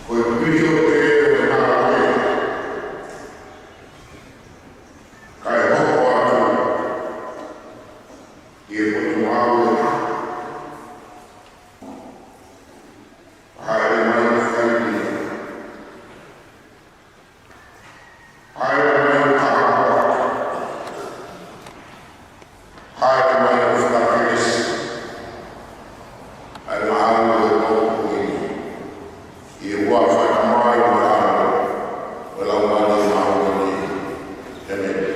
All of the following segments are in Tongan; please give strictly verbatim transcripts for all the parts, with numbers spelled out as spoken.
Ko e pito pē ʻo e ngāue, kae hoko atu ki he potungāue. Haere mai ʻa Filipi. Haere mai ʻa Haroa. Haere mai ʻa Filipi. ʻA e ngāue ʻo e ʻaho ko eni. ʻI he huafa ʻo e Tamai, ʻo e ʻAlo, ʻo e Laumālie Māʻoniʻoni. ʻĒmeni.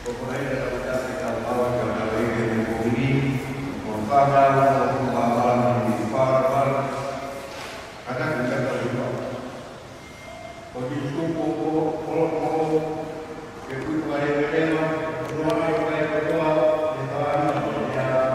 Ko e ʻaho ni ʻoku tau maʻu ai ʻa e ngāue ʻo e ʻaho ni, ʻo fānau ʻo e māmani ni fānau. Kātaki ʻetau tau. Ko e tuʻu ko, ko, ko, ko, ke kui ko e lekeleka, ko e lekeleka, ko e lekeleka.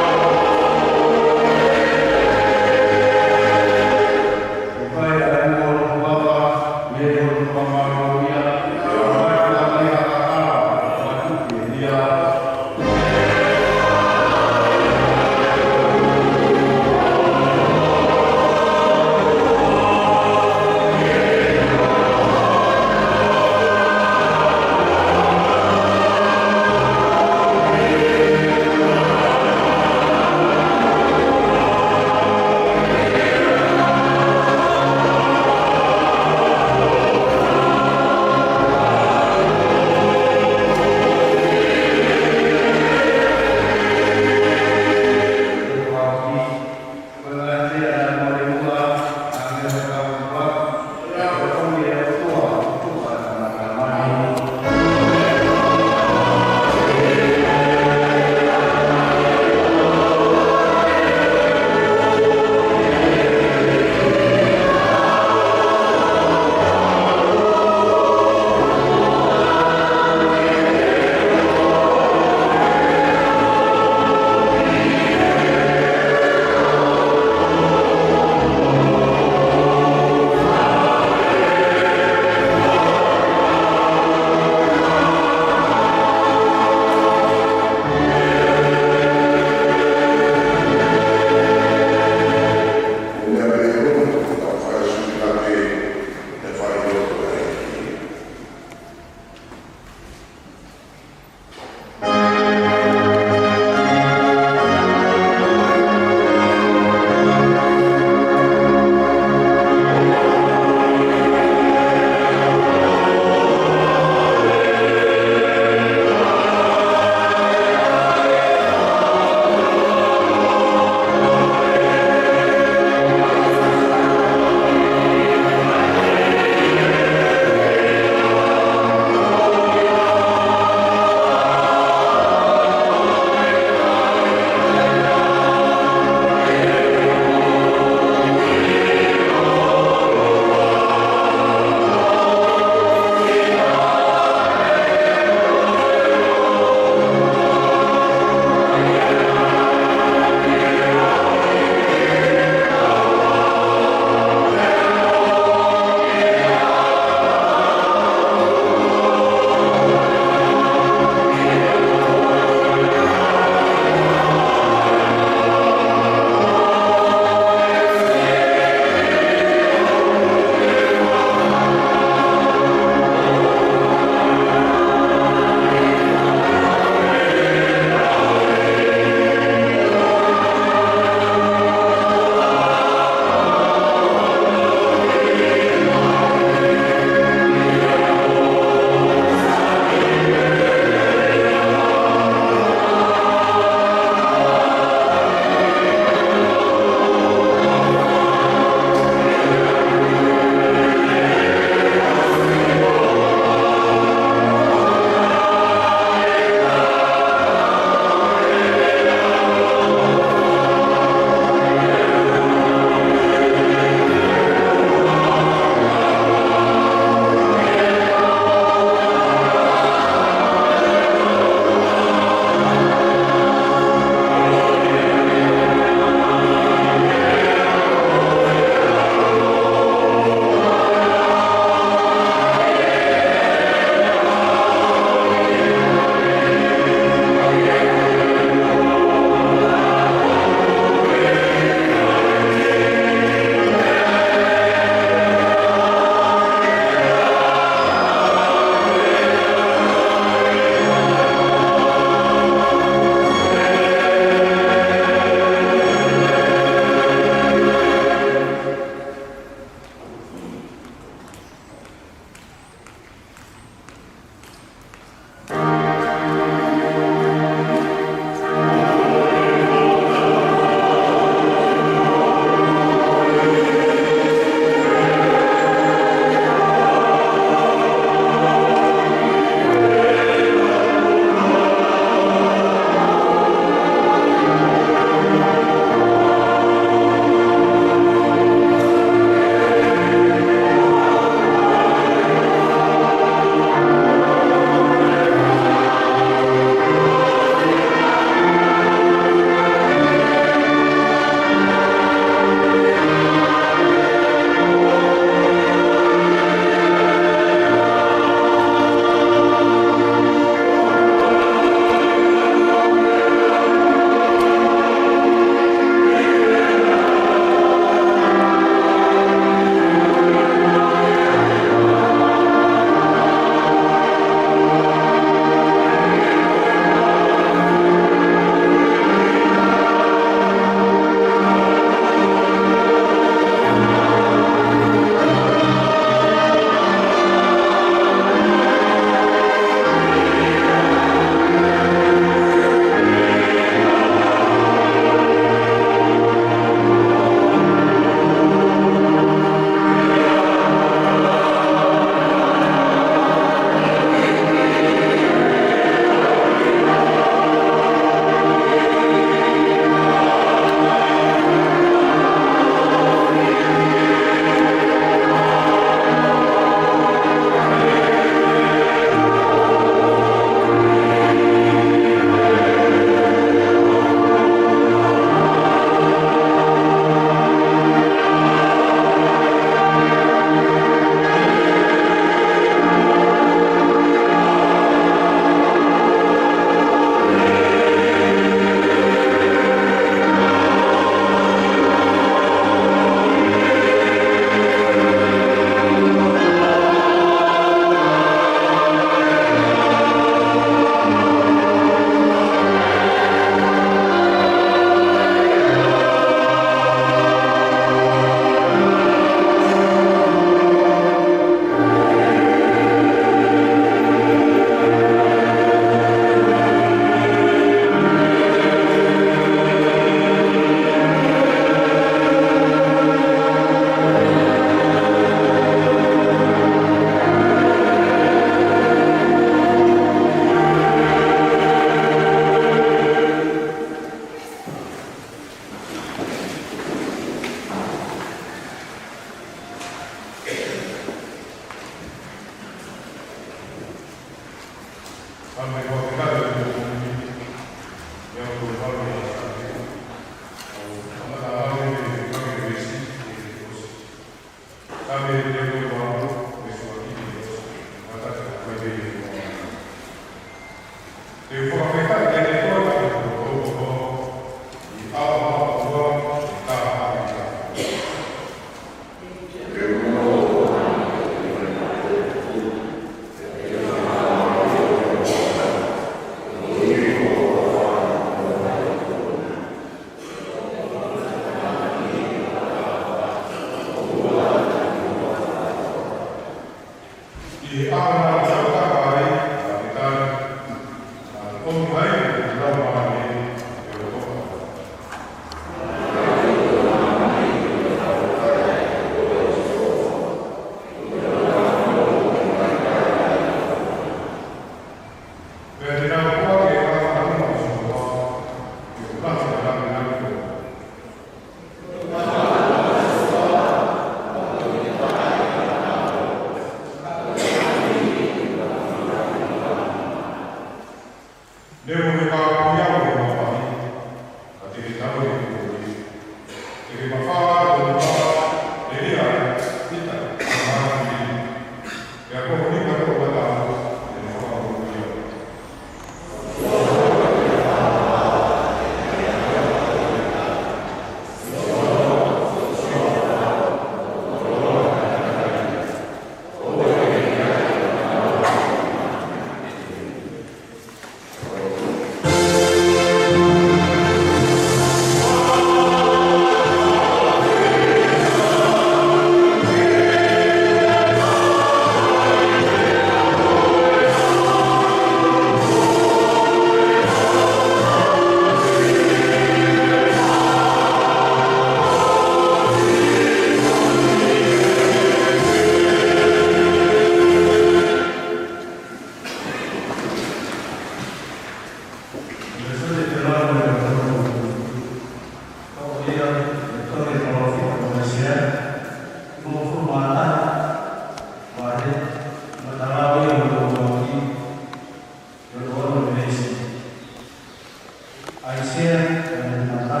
ʻAisea, ʻa e mata,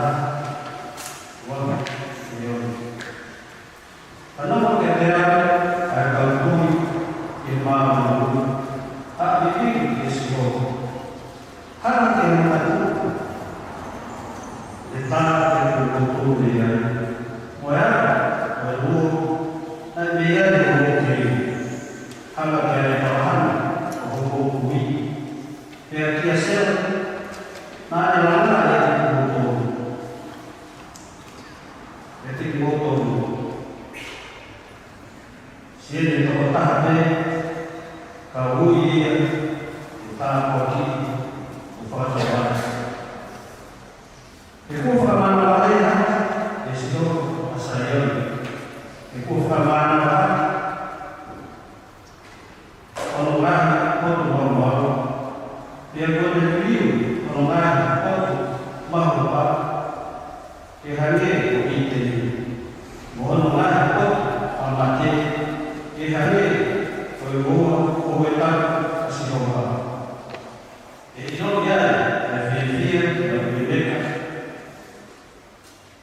ua, ʻio. Fanongo kiate au, ʻa e kau tui ʻi māmani, ʻa e ʻEiki ʻe Sihova. Hanga ki he makatuʻu, ʻe tā ʻa e kimoutolu mei ai. Mo e ʻa, mo e luo, ʻa e mei ai ʻo hoku kei. Hanga ki he palahana ʻo hoku kui. Pea kia Sela, naʻa ne langa ʻiate kimoutolu. ʻIate kimoutolu. Siʻene tokotaha pē, ka ui ia, ʻe tāpuakiʻi, ʻo fakatauʻatāina. He kuo fakamānava ʻe Sihova ʻa Saione. He kuo fakamānava hono ngaahi potu maumau, pea kuo ne liliu hono ngaahi potu mahuʻinga, ke hangē ko ʻĪteni, mo hono ngaahi potu ʻa mate, ke hangē ko e moua ʻo e tau ʻa Sihova. ʻE ʻiloʻi ai ʻa e fiefia ʻo e ʻulimeka,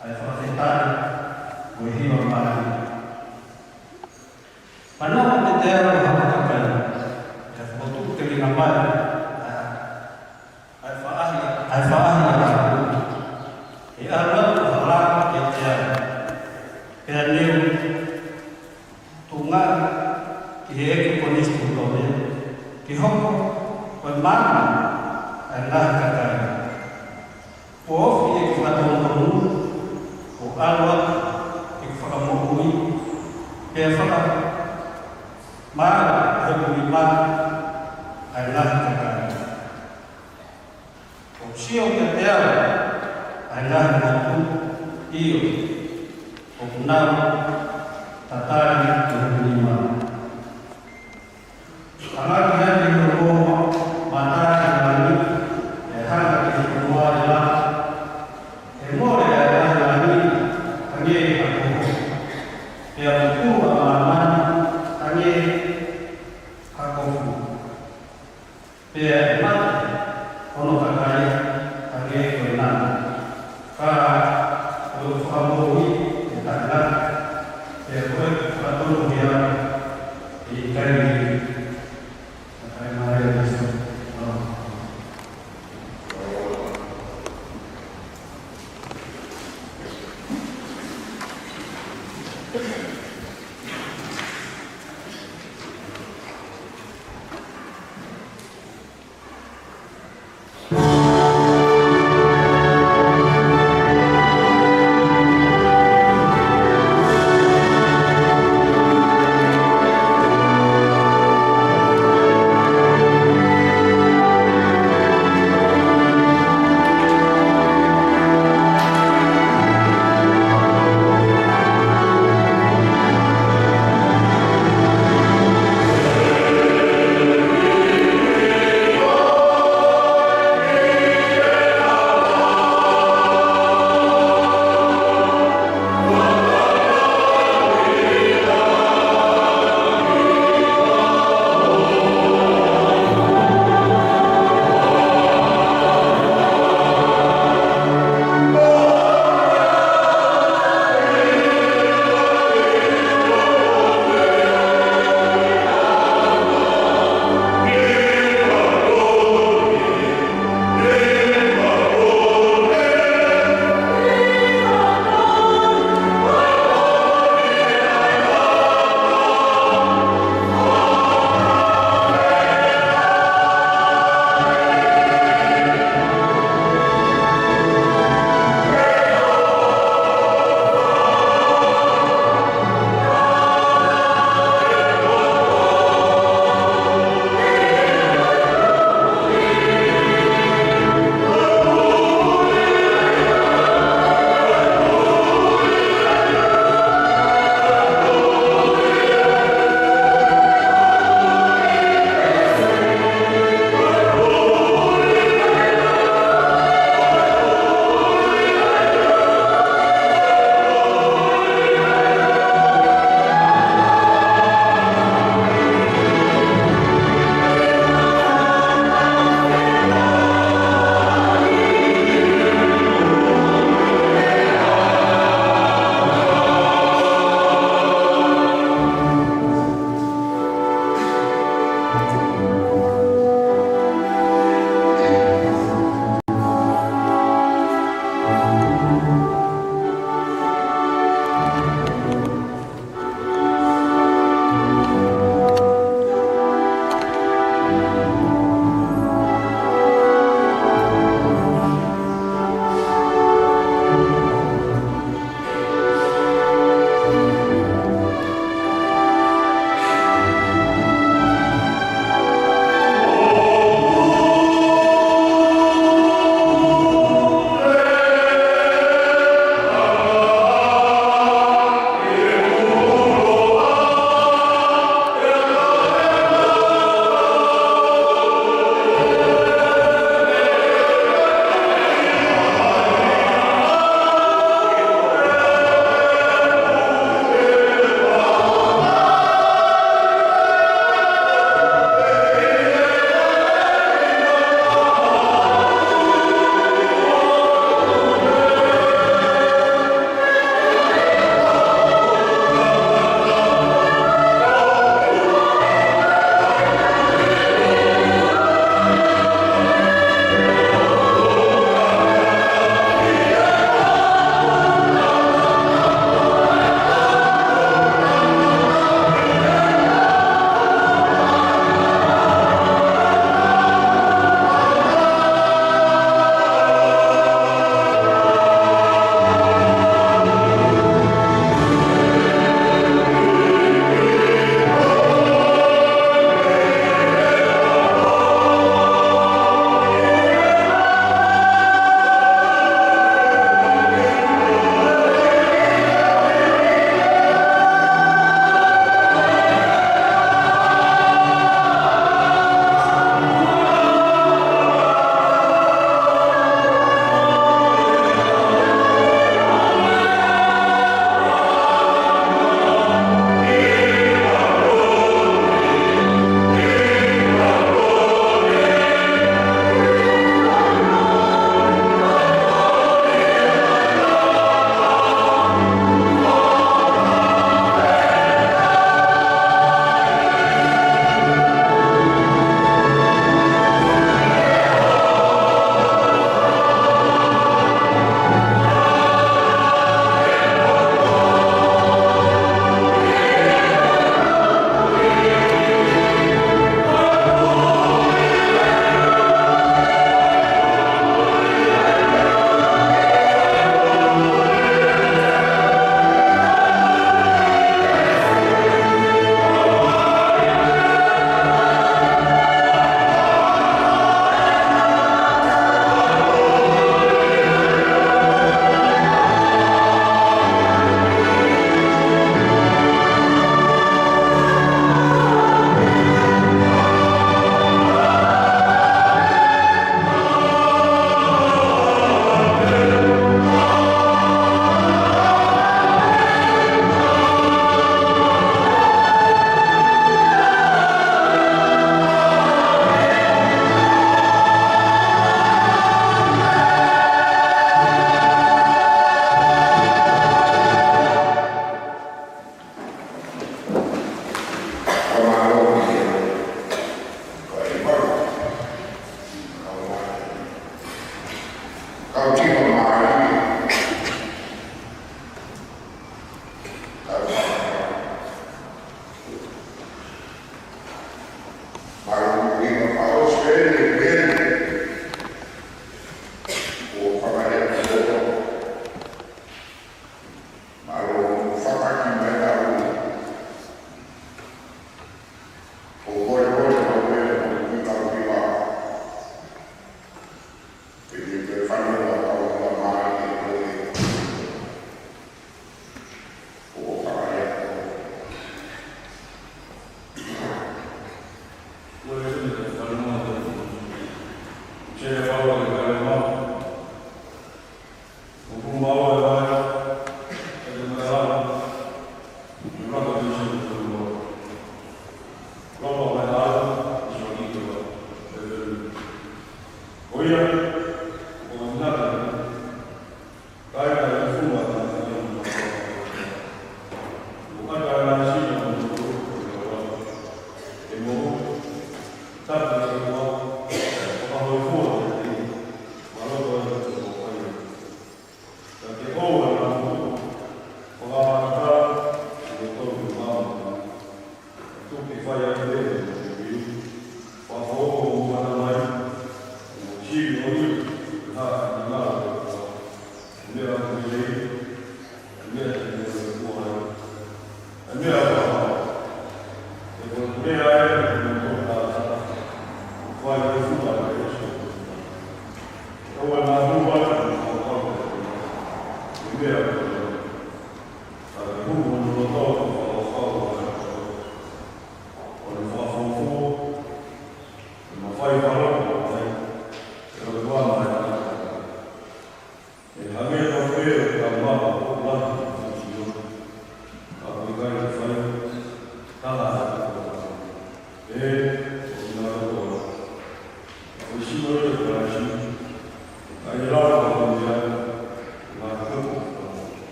ʻa e fakafetaʻi ʻo e hiva mālie. Fanongo kiate au, ʻa hoku kakai, ʻe fokotuʻu telinga mai, ʻa e faʻahi, ʻa e faʻahi ʻa Tapu. ʻE ʻalu atu ʻo hala kiate au, pea ne u tuʻunga ki he ʻEiki Konisitūtone, ke hoko ko e maama ʻa e ngaahi kakai. Kuo ofi ʻeku fakatonutonu, kuo ʻalu atu ʻeku fakamoʻui, pea fakamāʻopoʻopo ʻeku nima ʻa e ngaahi kakai. Kuo sio kiate au ʻa e ngaahi motu, ʻio, ʻoku nau tatali ki hoku nima. Hanga ki ai hono mata ki langi, ʻe hanga ki he fonua ʻo e langi. ʻE mole ʻa e ngaahi langi hangē ha kohu, pea pupuha ʻa māmani hangē ha kofu. Pea ʻe mate hono kakai hangē ko e nana. Ka ko e fakamoʻui ʻe taʻengata, pea ko e fakatonuhia ʻe ʻikai liliu. Kakai mālie ʻa Sihova. Kau tiva mālie. Kau tiva. Mālō ʻi he ʻaho ni, pele, pele. ʻO fakalea koto. Mālō fakaki mai ʻa e ʻaho ni. ʻO pole pole ʻo pele ʻo ki kau tiva. Ke ke ke fale ʻo kau tiva mālie ʻo pele. ʻO fakalea koto.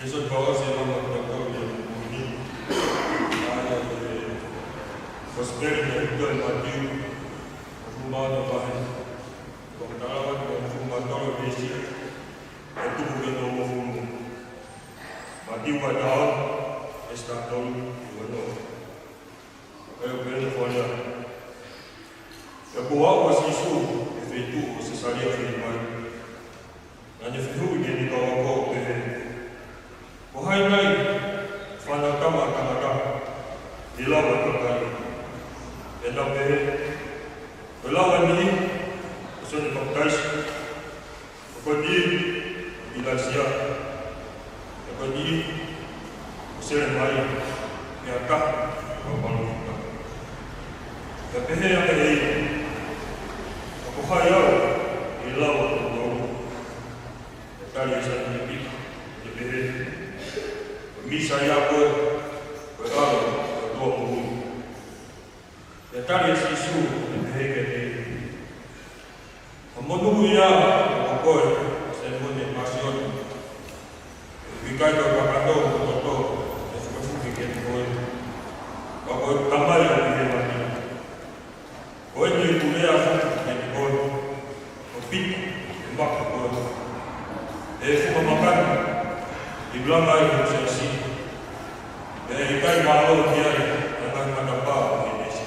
Iesu Kalaisi, ʻa e Fakamoʻui ʻo e ʻaho ni. ʻA ia ko e Kosipeli naʻe tohi ʻe Mātiu, ʻa e hongofulu mā ono vahe, ʻo ka tala atu ʻa e hongofulu mā tolu veesi, ʻo tuku ki he hongofulu. Mātiu vahe taha ono, veesi taha tolu ki he ono. ʻA ia ko e pehē ʻa e fakalea. Pea kuo aʻu ʻa Sīsū ki he feituʻu ko Sesalia Filipai. Naʻa ne fehuʻi ki heʻene kau ako ʻo pehē, Ko hai nai ʻa e fānau tama ʻa e tangata ʻe lava ʻo takai? Pea nau pehē, Ko e lau ʻa e niʻihi ko Sione Papitaiso, ko e niʻihi ko ʻIlaisiā, pea ko e niʻihi ko Selemaia, pe ha taha ʻo e kau palōfita. Pea pehē ange ʻe ia, Ka ko hai au ʻe lava ʻo ʻalu? Pea tali ʻe Saimone Pita, ʻo ne pehē, Ko e Mīsaia koe, ko e ʻAlo ʻo e ʻOtua moʻui. Pea tali ʻe Sīsū, ʻo ne pehē kiate ia, Fakamonūʻia ʻa koe, Saimone Pāsiona, he ʻoku ʻikai ko e kakano mo e toto naʻe fakafuki kiate koe, ka ko ʻeku Tamai ʻoku ʻi hēvani. Ko eni ʻeku lea foki kiate koe, ʻaupito ke maka koe ʻe he funga maka ni ʻoku langa ai hoku siasi, pea ʻe ʻikai mālohi ki ai ʻa e ngaahi matapā ʻo e ʻēnesi.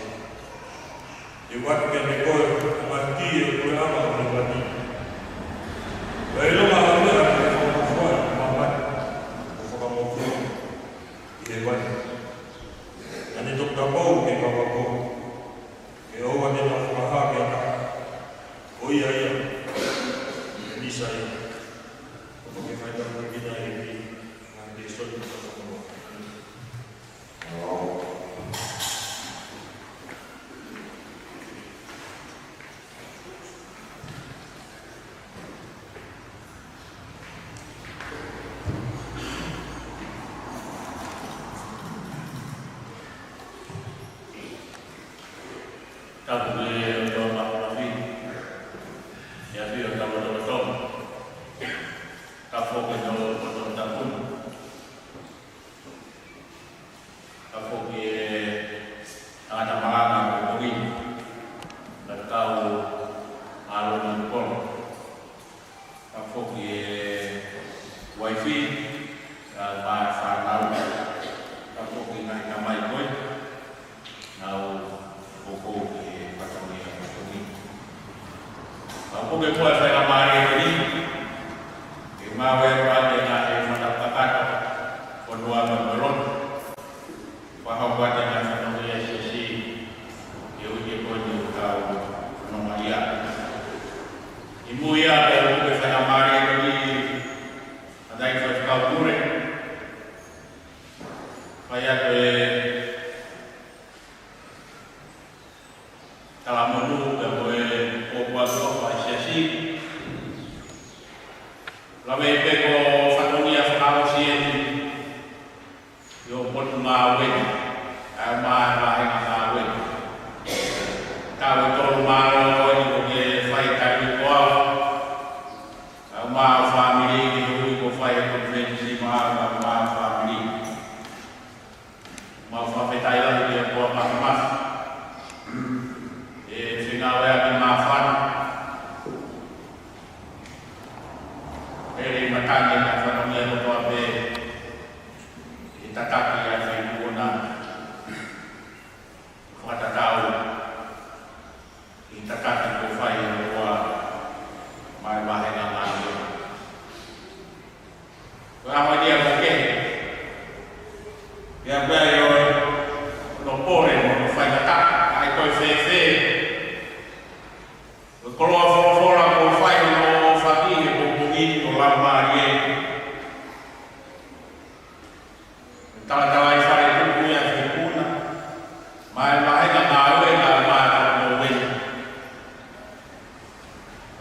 Te u ʻoatu kiate koe ʻa e ngaahi kī ʻo e puleʻanga ʻo hēvani. Pea ʻilonga ʻa e meʻa naʻe fakamoʻui ʻi māmani, kuo fakamoʻui ʻi hēvani. Naʻá ne toki kapau ke fakapapau ke ʻoua te na fakahā ki ha taha ko ia ia, ʻe Mīsaia. Kapau ke fai tāpuekina ʻe he ʻEiki ʻa e lēsoni ʻo e ʻaho ni. Tapu ki he ʻOtua Māfimafi, ʻi he ʻafio ʻo hotau lotolotonga. Tapu foki ki he ʻOtua Takitaha. Tapu foki ki he tangata malanga ʻo e pongipongi ni, Faifekau ʻAloni Kolo. Tapu foki ki he uaifi, kae ʻumaʻā e fānau. Tapu foki ki he ngaahi tamai ko ē naʻa nau hoko ki he fatongia ʻo e pongipongi ni. Tapu foki ki he faingamālie ko eni ke mau ʻoatu ʻa e ngaahi fakatātā kakato, fonua mo e lotu. Fakahoko atu ʻa e ngaahi fatongia ʻa e Siasi ʻi he uike ko eni ʻoku tau fanongo ai. ʻI muʻa pea ʻoku ou faingamālie ko eni ʻa e Faifekau Pule, fai atu e talamonū pea mo e pōpoaki ʻofa ʻa e Siasi. Lave pē ko e fatongia fakaʻosi eni ʻi hoʻo potungāue, kae ʻumaʻā e vāhenga ngāue. Taʻu ʻe tolu mālō ko eni kuó ke fai taimi koā, kae ʻumaʻā ho fāmili, ki he ʻuhi kuo fai e konifelenisi maʻau kae ʻumaʻā ho fāmili. Mau fakafetaʻi lahi ki he ʻOtua Māfimafi ʻi he fengāueʻaki māfana. Pele ʻi matangi ʻa e ngaahi fatongia kotoa pē, ʻi he tataki ʻa e Feituʻuna, fakatatau ʻi he tataki kuo fai ʻe he ʻOtua maʻá e vāhenga ngāue. Ko e ʻaho ni ʻoku kehe. Pea pea ʻi hono pole mo hono faingataʻa, ʻa e ko e fēfē ʻa e koloa folofola kuo fai hono ʻohofaki he pongipongi ni ʻo e Laumālie. Talatalaifale tuku ia ʻa e Feituʻuna maʻá e vāhenga ngāue kae ʻumaʻā e talanoa.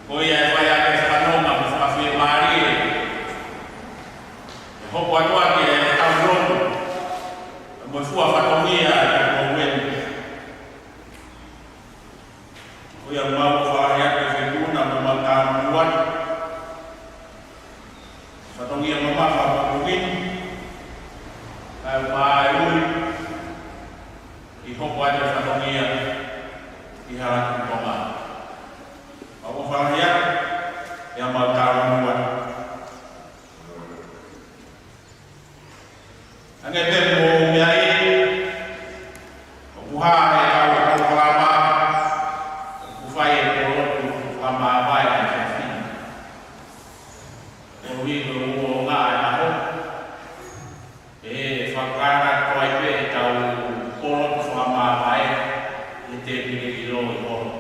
Ko ia ʻe fai ʻaki e fakanonga mo e fakafiemālie, ʻe hoko atu ʻaki e tauhi lotu mo e fua fatongia ʻa e talanoa. Ko ia mau fakahā atu e Feituʻuna mo mau talamonū atu. Fatongia mamafa ʻo e pongipongi ni, kae ʻumaʻā e ui, ʻe hoko atu e fatongia ʻi he Halatuʻi Tonga. Mau fakahā atu, pea mau talamonū atu. Hangē pē ko e meʻa ia ʻoku hā he kau polokalama, ʻoku fai e polotu fakamāvae ʻa e efiafi ni. Koeʻuhi ko e uō ngā e ʻaho, ʻe fakakakato ai pē ʻetau polotu fakamāvae ʻi he tēpile ʻi loto ʻi holo.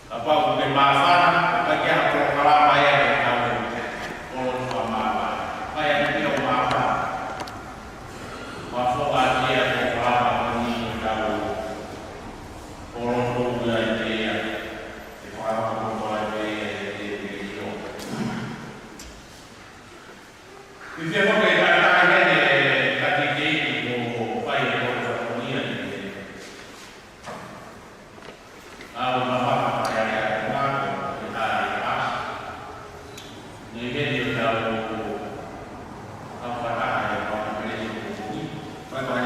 Kapau ʻoku ke māfana, ʻoku ʻikai ke ʻi ai ha polokalama ia ke tau polotu fakamāvae. Fai ange pē hoʻo māfana. Mafola ʻa e polokalama ko eni ʻo tau polotu ia ʻi he ia. ʻE fakahoko ai pē ia ʻi he tēpile ʻi loto. Fifia ko e tangataʻeiki ʻe he tangataʻeiki ko e fai e koloa ko ia ʻi he ʻaho mamafa ʻa e ʻaho ko e ʻaho ʻe taha ʻi he ʻaho. Naʻe ʻi heni ʻo tau, tau fakataha ʻi he kau konifelenisi ko eni. Fai ko e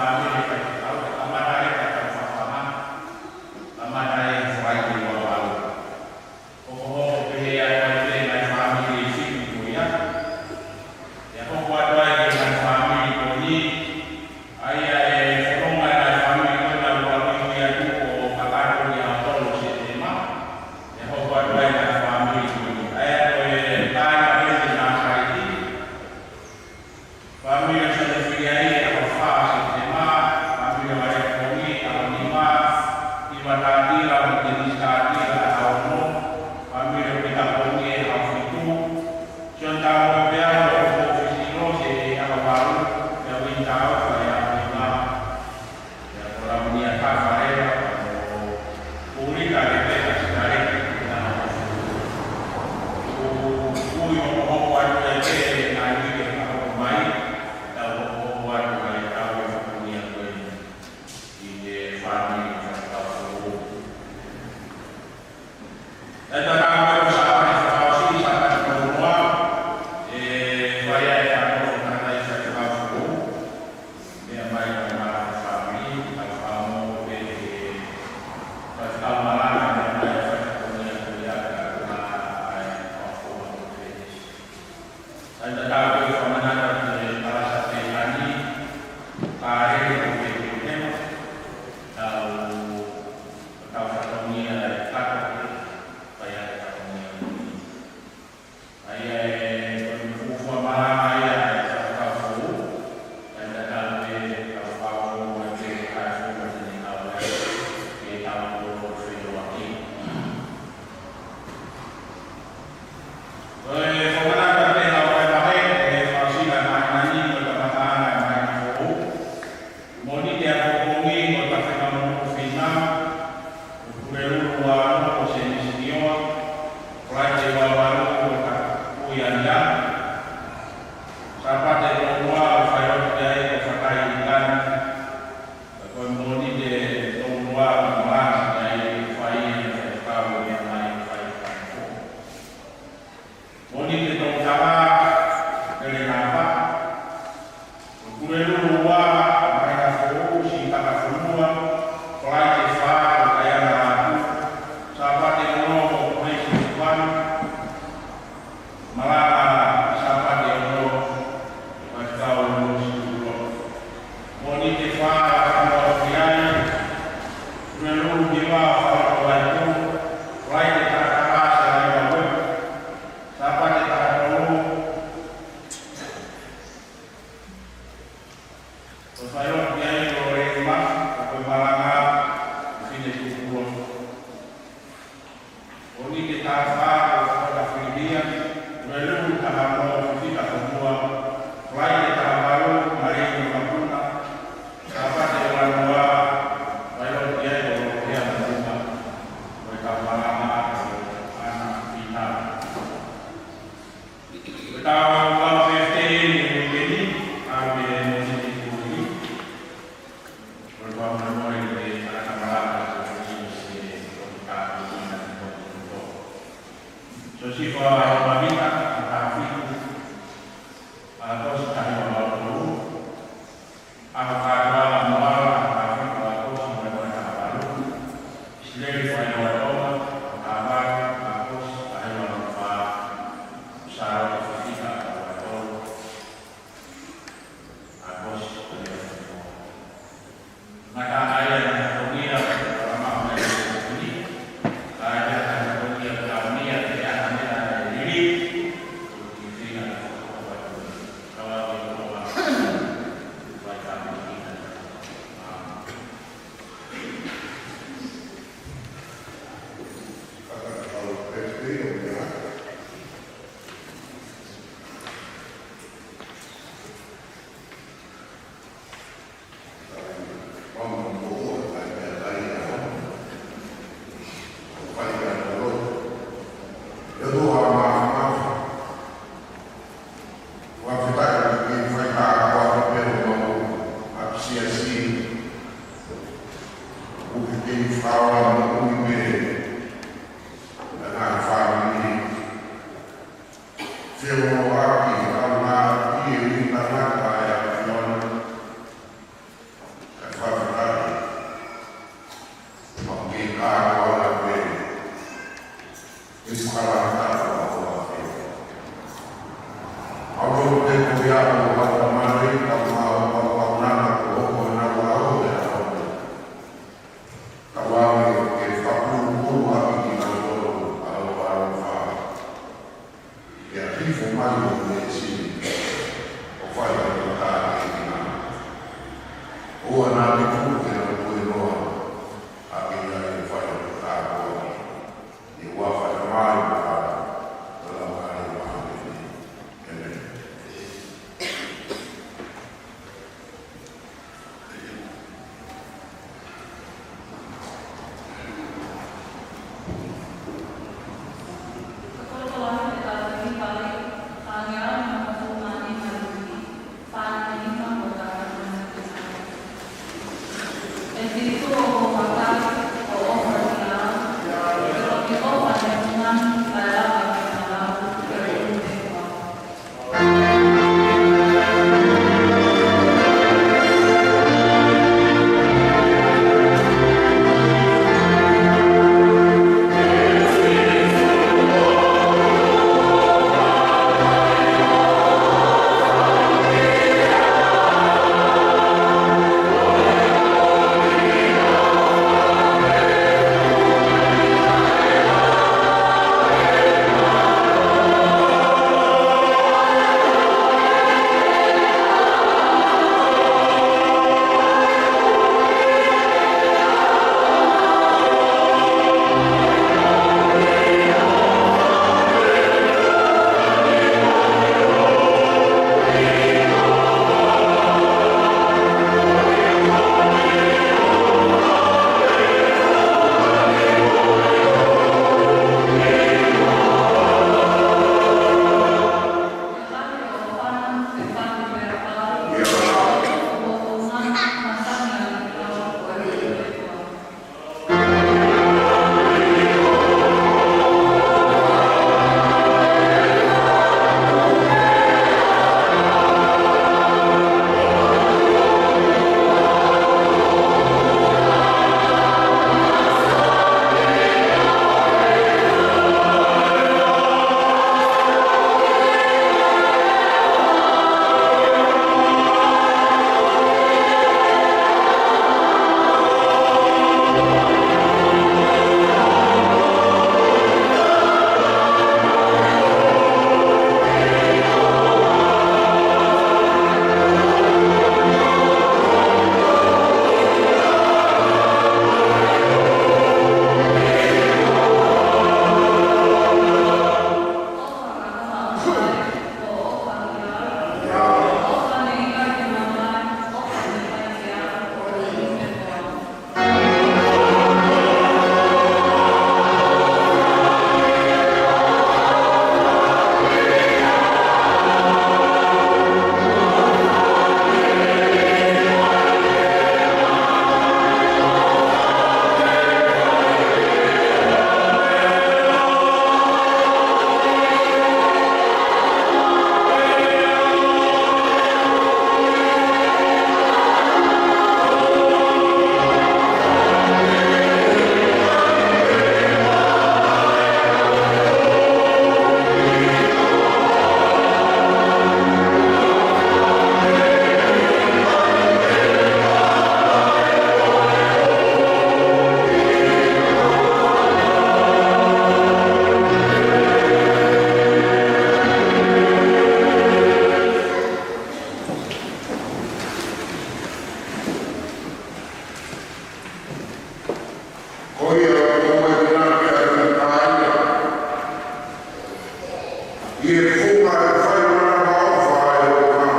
Fāmili faifekau, kamata ʻa e tau fafanga, kamata ʻa e Falaite ua valu. Hokohoko pehē ʻa e ngaahi fāmili ʻe fitu ko ia. ʻE hoko atu ai ki he ngaahi fāmili ko eni, ʻa ia ʻe fononga e ngaahi fāmili ko ena ʻoku ʻi ai ʻa e ʻoku kakato ki he ʻaho tolu Sepitema. ʻE hoko atu ai e ngaahi fāmili ko eni. ʻA ia ko e kāinga pē ʻi Nāsaleti. Fāmili ʻo Sione Filiai, ʻaho fā Sepitema, fāmili ʻo Alepongi, ʻaho nima, Tiva Tātila, mo Tenisi Tātila, ʻaho ono, fāmili ʻo Pita Pongi, ʻaho fitu, Sione Taupeau, ʻaho fā, Fisilo, se ʻaho valu, pea Vini Taufa, ʻaho nima. Pea ko Lamunia Tafarela, mo Pulika Lepeka Sikaleki, ʻi he ʻaho fitu. ʻOku ou hokohoko atu ʻi he ngaahi uike ka hoko mai, tau hokohoko atu ʻa e tau e fakunia ko eni, ʻi he fāmili ʻo Faifekau Foʻou. ʻE tatau pē ko Sāpate fakaʻosi, Sāpate tolu noa, ʻe fai ai e fānau ʻo e tangataʻeiki Faifekau Foʻou. Meʻa mai ʻa e malanga fāmili, tau fāmili pē ʻe Faifekau Malanga, meʻa mai ʻa e faifekau ko ia ko ia ka ko ʻena ʻa e kau fāmili pē. ʻE tatau pē ko e fakamanatu ki he palasa pē ʻa eni, ka lele ko e pē ko ʻena, tau, tau fatongia e kato pē, fai ai e fatongia ko eni. ʻA ia ʻe, ko e fuofua malanga ia ʻa e Faifekau Foʻou, ʻe tatau pē kau fāmili mo e pē ʻa e fuofua te ne kau ai, ke tau kolo feʻiloaki. Ko e fakamanatu pē ʻa e lau fai vahe, ʻe fakaʻosi ʻa e māhina ni, ko e kamataʻanga ʻa e māhina foʻou. Mōnite ʻapongipongi ko Tafika Mono Fina, ko Pulelulu ua ono ko Sēmisi Nioa, Falaite ua valu ko Takuia Nia, Sāpate tolu noa ko Failote ai ko Fakai Ikani, ko e Mōnite tolu noa ko Malanga ai ko Fai Faifekau, meʻa mai Faifekau Foʻou. Mōnite tolu taha, Pele Napa. Pulelulu ua, Māhina Foʻou, Sitaka Fonua. Falaite fā, ko Kaiana Lātū. Sāpate ono, ko Kumeisi Tupanu. Malanga, Sāpate ono, Faifekau Lusi Ulo. Mōnite fā, Fonua Filiai. Pulelulu hiva, Falato Vaipō. Falaite taha taha, Selaina Uepa. Sāpate taha tolu, ko e failote ai ko Leni Mafi, ka ko e malanga ko Fine Tukuloa. Mōnite taha fā ko Kota Filihia, Pulelulu taha ono, Fifita Fonua, Falaite taha valu, Maleni Makapuna, Sāpate ua noa, failote ai ko Lolohea Moʻunga, ko e kau malanga ko ʻAna Fitau. Ko e tau kau fefeʻi ni ʻi he uike ni, ʻa e uike ni, ko e kau malanga ko e tangata malanga ko e uike ni, ko e tau malanga ko e uike ni. Siosifa Mavita, ʻaho taha fitu, ʻAokosi taha hiva valu tolu. ʻAho kātoanga mo ala, ʻaho taha fitu ʻAokosi mo e taha valu. ʻIsileli Failoa Tonga, ʻaho taha valu ʻAokosi taha hiva valu fā. Sālote Fifita, ʻaho taha valu tolu ʻAokosi taha hiva valu fā. Ngata ai ʻa e fatongia, ʻa e fatongia, ʻa e fatongia, ʻa e fatongia, ʻa e fatongia, ʻa e fatongia, Ko ʻena ʻapi tuʻu ke na pue noa, ʻa ia ʻe fai ʻa e tāpuaki, ʻi he huafa ʻo e Tamai mo e ʻAlo mo e Laumālie Māʻoniʻoni. ʻĒmeni. Ko ia ʻoku mou ʻamanaki ʻa e kāinga, ʻi he funga ʻo e fai manavaʻofa ʻa e ʻOtua,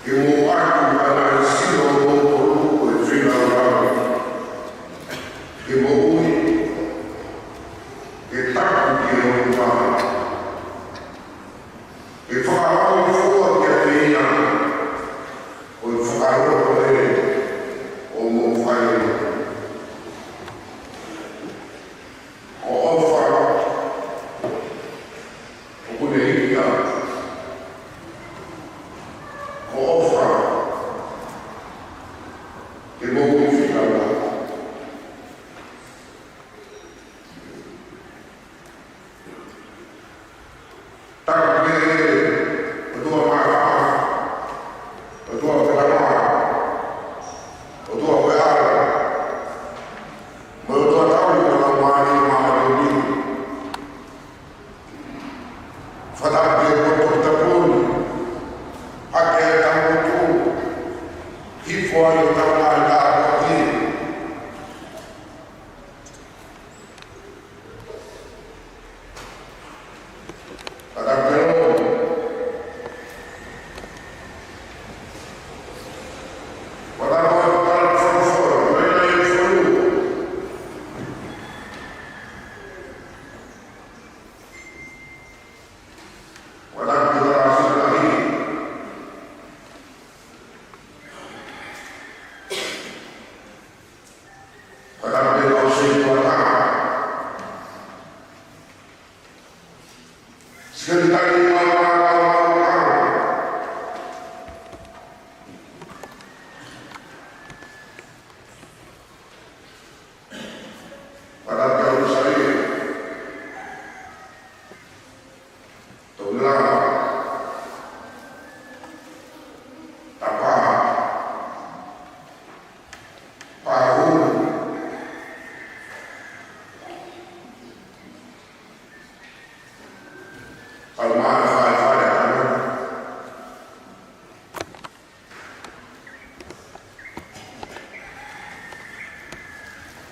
ke mou ʻatu ʻa e sino ʻo moutolu ko e feilaulau, ke moʻui, ke tapu ki he ʻOtua, ke fakaʻofoʻofa kiate ia ʻa e fakalotolahi ʻoku mou fai. Ko e ʻofa ʻoku ne hiki atu. Ko e ʻofa ke mou ʻi fika ua. Tapu ki he ʻOtua Māfimafi, ʻOtua Pela Mā, Ko ai ʻetau ngaahi tāpuaki. Fakatapu pē ʻo. Fakatapu pē ʻo. Fakatapu pē ʻo. Fakatapu pē ʻo. Sekelitali ʻo. Fakatapu pē ʻo. Tokilava, Tapa, Pahulu, kau mātuʻa fale ʻa Tana.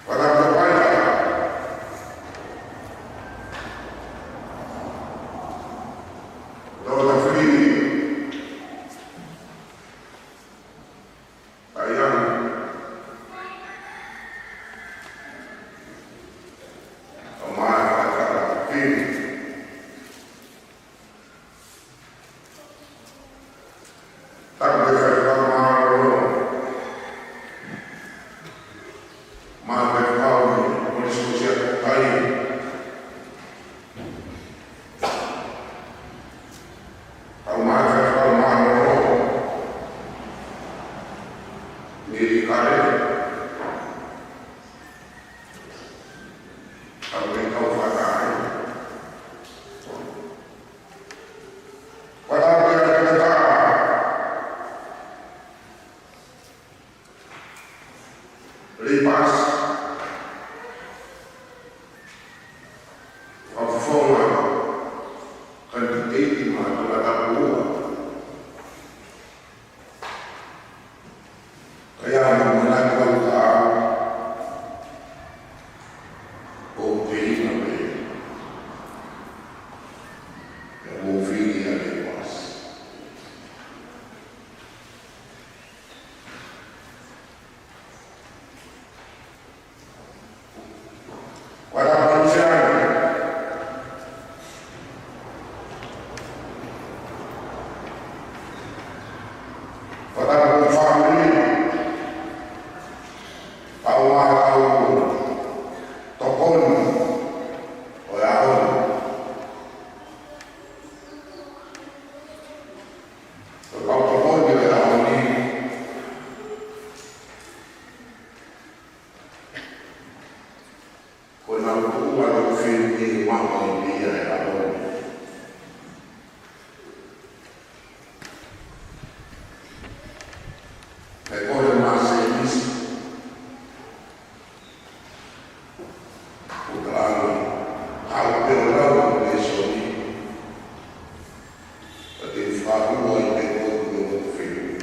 Fakatapu pē ʻo. Tau tafili. Kau mātuʻa fale ʻa Tana. Tapu mo e fakamālō. Mātuʻa fale ʻa Tana, mo e sikosia ko tai. Kau mātuʻa fale ʻa Tana. Ni kare. Kau ke kau fakai. Fakatapu pē ʻo. Lipas. Fakafofonga. Kanititeiti ma Tongatapu ua. Ka ʻi ai ha manatu ʻoku tau ʻo pehina pē. Pea mou fili ʻa Lipas. Fakatapu ʻo. Fakatapu ʻo fāmili. Kau mātuʻa tokoni ʻo e ʻaho ni. Kau tokoni ʻo e ʻaho ni. Ko e nau tuʻu ʻa e fili ni ma o ni ia e ʻaho ni. He ko e mā se misi. Ko e kalanga, haʻu pē ʻo lau e lēsoni. Ka te fakahū ai pē koe ki hoku fehuʻi.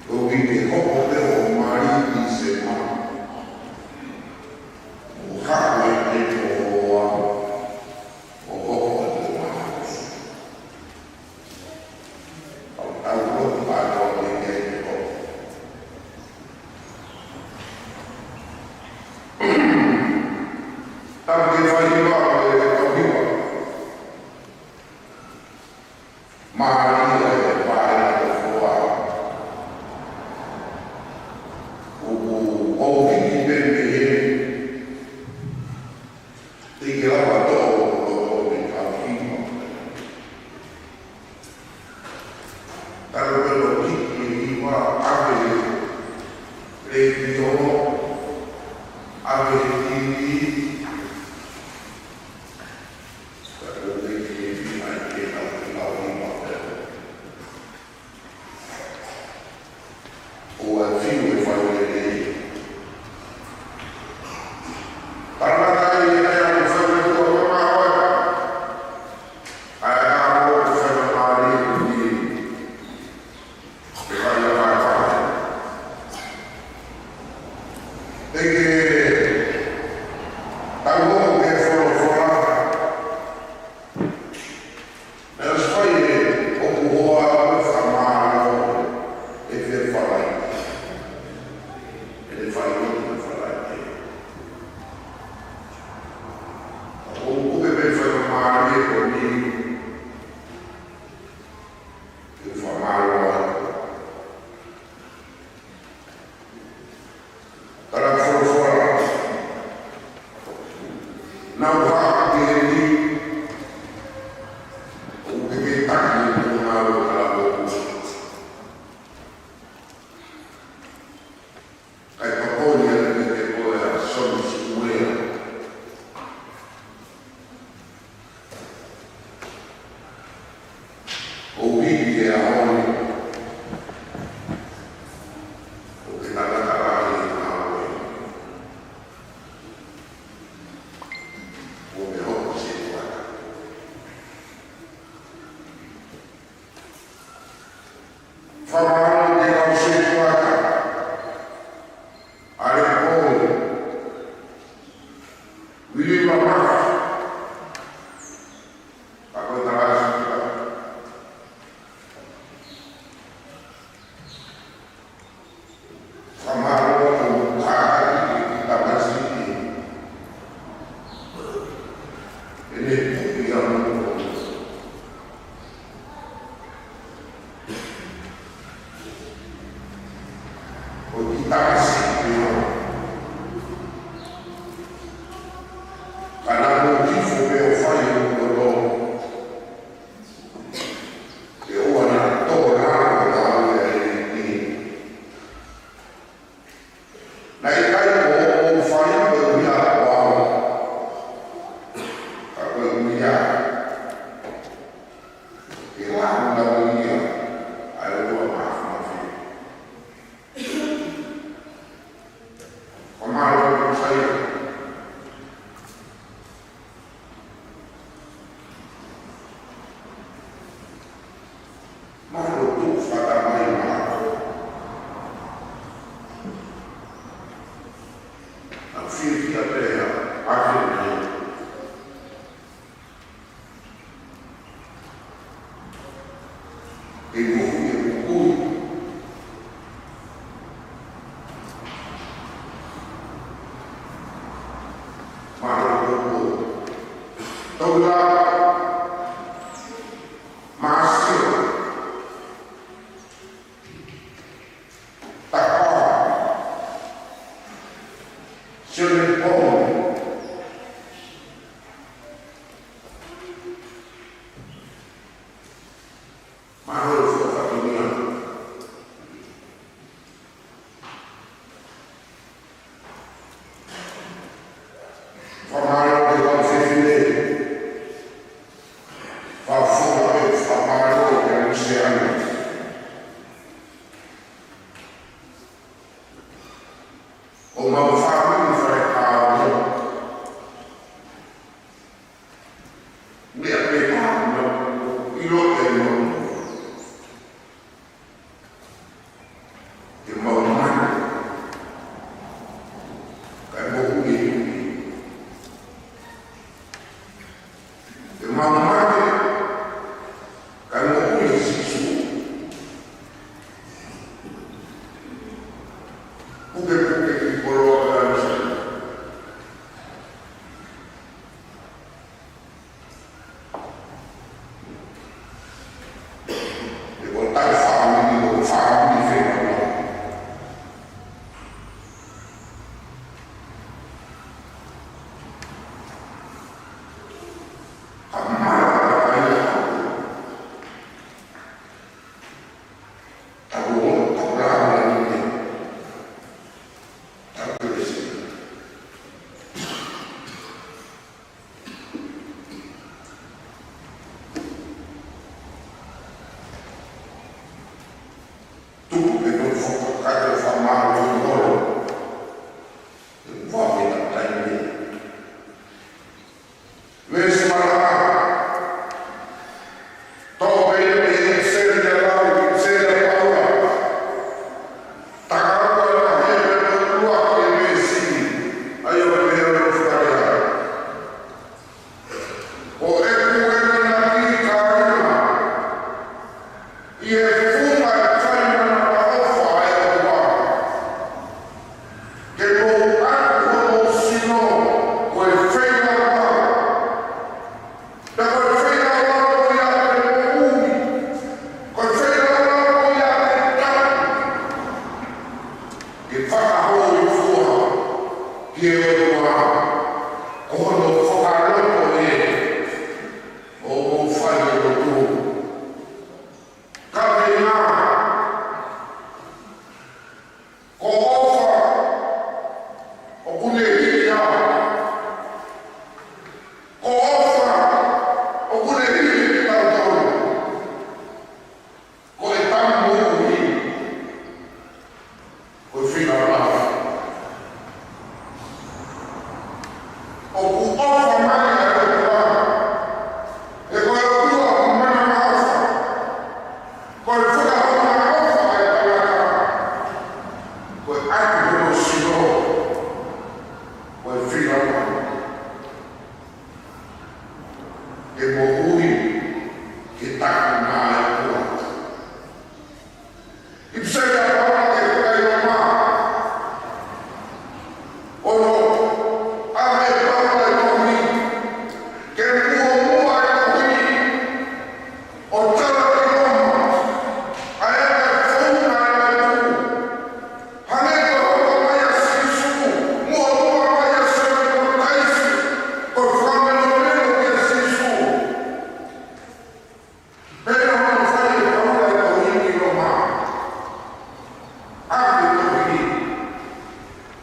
Ko e kiʻi hopo pē ʻo mali ʻi se mā. ʻO haʻu ai pē ʻo hoa, ʻo hopo atu ʻo mā. Au, au, au, au, au, au, au, au. Tapu ke fai hiva, e, e kau hiva. Mālie e pae ʻo e hoa. ʻOku, ʻoku ou hiki pē mei heni. Teʻeki ke lava toʻo, toʻo, toʻo, mei kau hiva. Talu pē ʻo hiki e hiva, ʻave he letiō, ʻave he TV. Talu pē ʻo hiki e hiva, ʻai ke tau, ke tau hiva pē. ʻO ʻai fiu e fai lelei. Parangata ai e meʻa ʻoku fai mai ʻe he ʻOtua maʻa koe. ʻA e ʻaho ʻoku fai mai mālie ʻi. Fakamālō ki he kau sētuata, ʻa e kau vili mamaka, ka ko e tangata sētuata. Fakamālō ki he kau kātaki ki he tangata sētuata. ʻEne tuʻi ʻa e moʻui. Ko e kiʻi tangata sētuata. Ka naʻa mo hifo pē ʻo fai ʻo loto. Ke ʻoua naʻa tō lalo ʻa e ʻEiki. Naʻe ʻikai ko hoʻo fai koeʻuhi ko au. Ka koeʻuhi ke lāngilangiʻia ʻa e ʻOtua Māfimafi. Fakamālō atu Saia. Mālō tuʻu fakatamai mālō. Naʻa ku fiefia pea ʻa e ʻEiki. ʻE moʻui e moʻui. Mālō ʻaupito. Tau la Māsila. Takoa. Sione Pō. Mālō e fakafaʻu ʻIpiseli ʻa Paula ki he kakai Loma. Ono, ʻave ʻe Paula e tohi, ke muʻomuʻa e tohi, ʻo tala ki Loma ʻa e anga e founga ʻo e lotu. Hangē ko e hoko mai ʻa Sīsū, muʻomuʻa mai ʻa Sione Papitaiso, ko e fakamelomelo kia Sīsū. Pea ʻi hono fai ʻe Paula e tohi ki Loma, ʻave e tohi,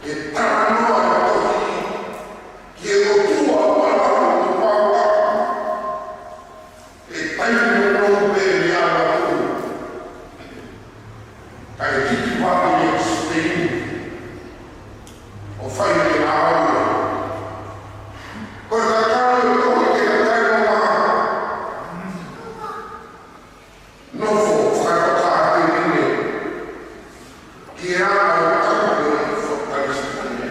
ʻe talanoa e tohi ki he ʻOtua ʻoku ʻalu atu ki Paula. ʻE taimi nounou pē ʻene ʻalu atu, kae kiki vave ʻi Sipeni ʻo fai ʻene ngāue. Ko e kakano e tohi ki he kakai Loma, nofo fakatokāteline ki he anga ʻo e tapu ʻo e faka-Kalisitiane.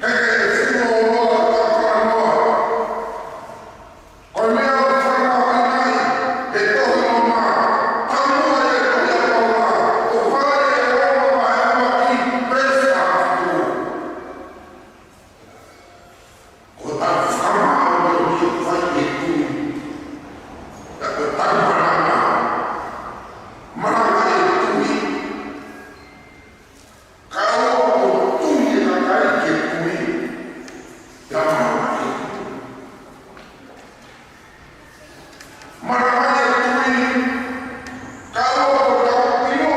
He ko e fua ʻo e talanoa, ko e meʻa ʻoku fakahā mai he tohi Loma, taumuʻa ʻi he tohi ʻa Paula, ʻo fai ʻe Loma vahe ʻuluaki veesi fā fitu. Ko ʻetau fakamaʻu ʻo e fai ʻe he tui, ka ko ʻetau malanga, malanga ʻi he tui, ka ʻoku tui e kakai ki he tui, ʻa e malanga ʻi he tui. Malanga ʻi he tui, ka ʻoku tau ʻilo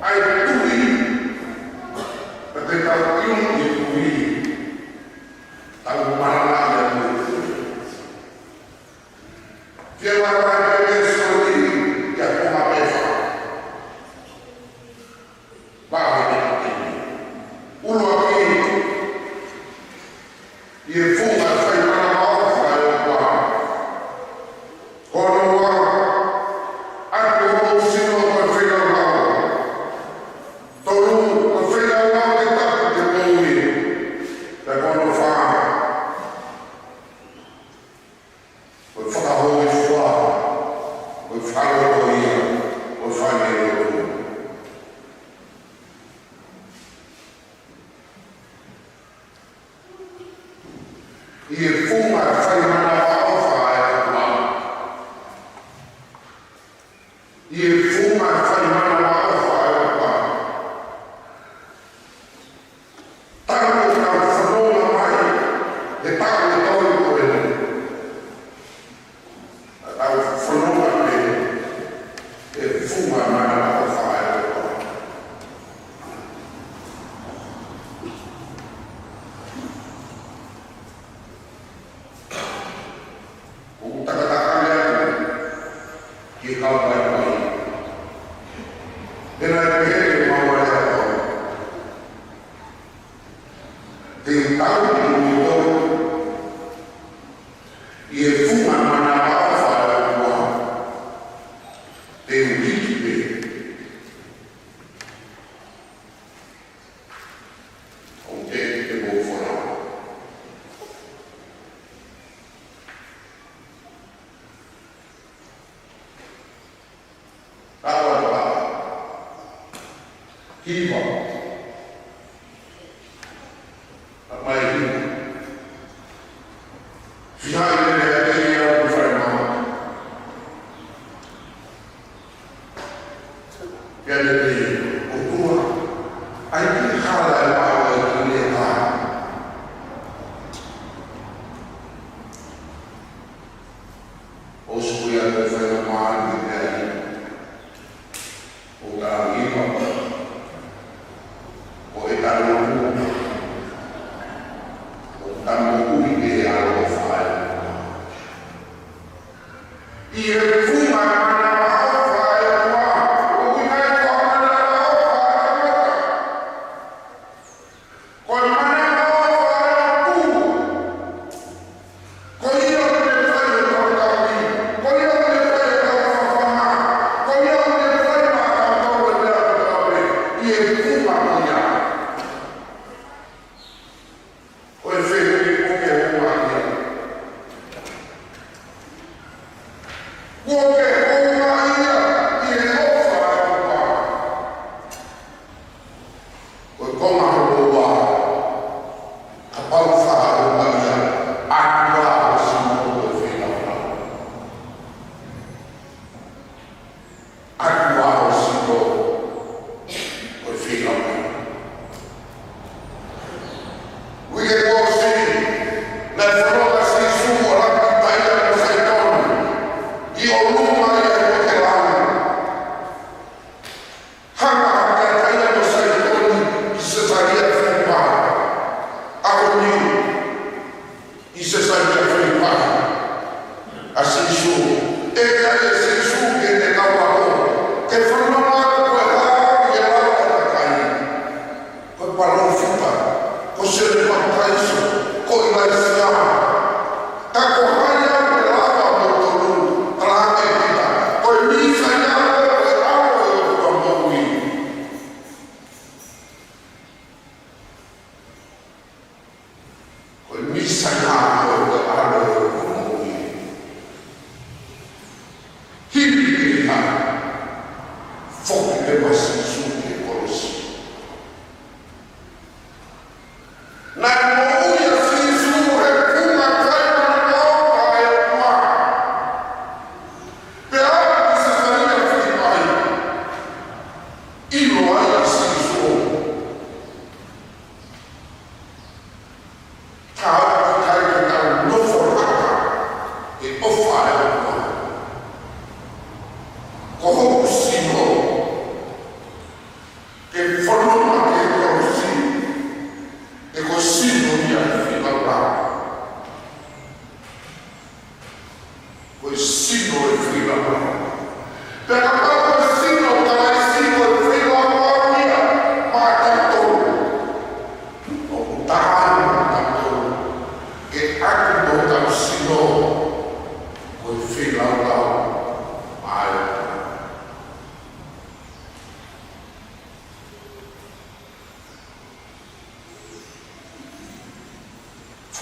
ʻa e tui, ka te tau ʻilo ʻi he tui, tau malanga ʻi he tui. Ke malanga ʻi he tui, ʻi he konga pē fā. Vahe ʻuluaki. ʻUluaki, ʻi he funga fai manavaʻofa ʻa e ʻOtua. Ko hono ua, ʻoatu hoʻo sino ko e feilaulau. Tolu, ko e feilaulau ke tapu ke moʻui. Pea ko hono fā, ko e fakahōifua, ko e fakalotoʻia, ko e fai e lotu. ʻI he funga fai manavaʻofa ʻa e ʻOtua. ʻI he funga fai manavaʻofa ʻa e ʻOtua. Talu ʻetau fononga mai he taʻu ʻe tolu ko eni. Tau fononga mai he funga manavaʻofa ʻa e ʻOtua. ʻOku takataka atu ki he kau palopalema. Pea naʻe pehē ʻe Manuale ʻa Tau, te u tau ki mui tau ʻi he funga manavaʻofa ʻa e ʻOtua, te u hiki pē. ʻOku te te mou fora. Tawa tawa. Hiva. Tapai hiva. Fiha i lele ʻa e ia ʻoku fai maʻu. Pea lele ʻOtua. ʻAi ke hala e maʻu e kile ka. ʻOsi ko ia ko e fai maʻu pea ia. ʻO ka hiva. ʻO e talo ʻo ka moʻui ʻe ʻaloʻofa ʻa e ʻOtua. ʻI he funga manavaʻofa ʻa e ʻOtua, ʻoku ʻikai ko ha manavaʻofa ʻa e tangata.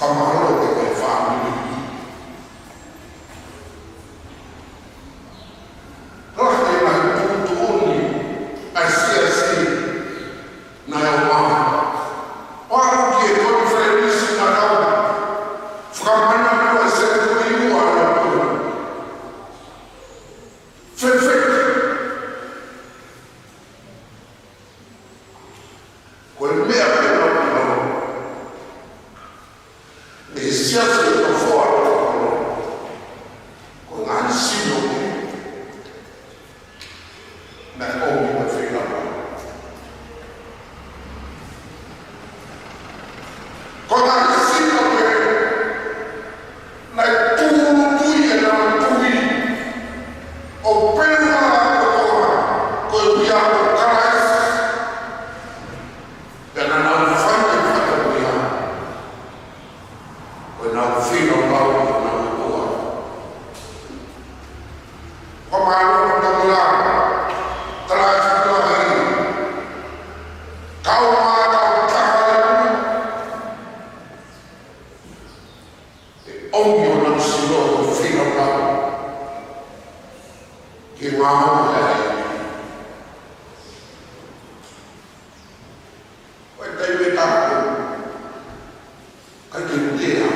Fakamālō ki he fāmili. Lahi e ngaahi tuʻutuʻuni ʻa e siasi naʻe ʻomai. ʻO aʻu ki he konifelenisi naʻa tau fakamanatu ai e senituli ua ʻa e ʻOtua. Fēfē. Ko e meʻa pē naʻa ku ʻilo, mei he siasi ʻo e Tokoua, ko e ngaahi sino pē naʻe ʻomi ko e feilaulau. Ko e ngaahi sino pē naʻe tūʻulutui ʻenau tui ʻo pelu ʻa e ʻOtua koeʻuhi ko Kalaisi. Pea naʻa nau fai e fatongia ʻo ʻenau feilaulau ki honau ʻOtua. Fakamālō ki he tokolahi, tokolahi, kau mātuʻa, ʻe ʻomi honau sino ʻo feilaulau ki he ngāue ʻa e ʻEiki. Ko e taimi ʻe taha ko ē, ʻikai ke u lea.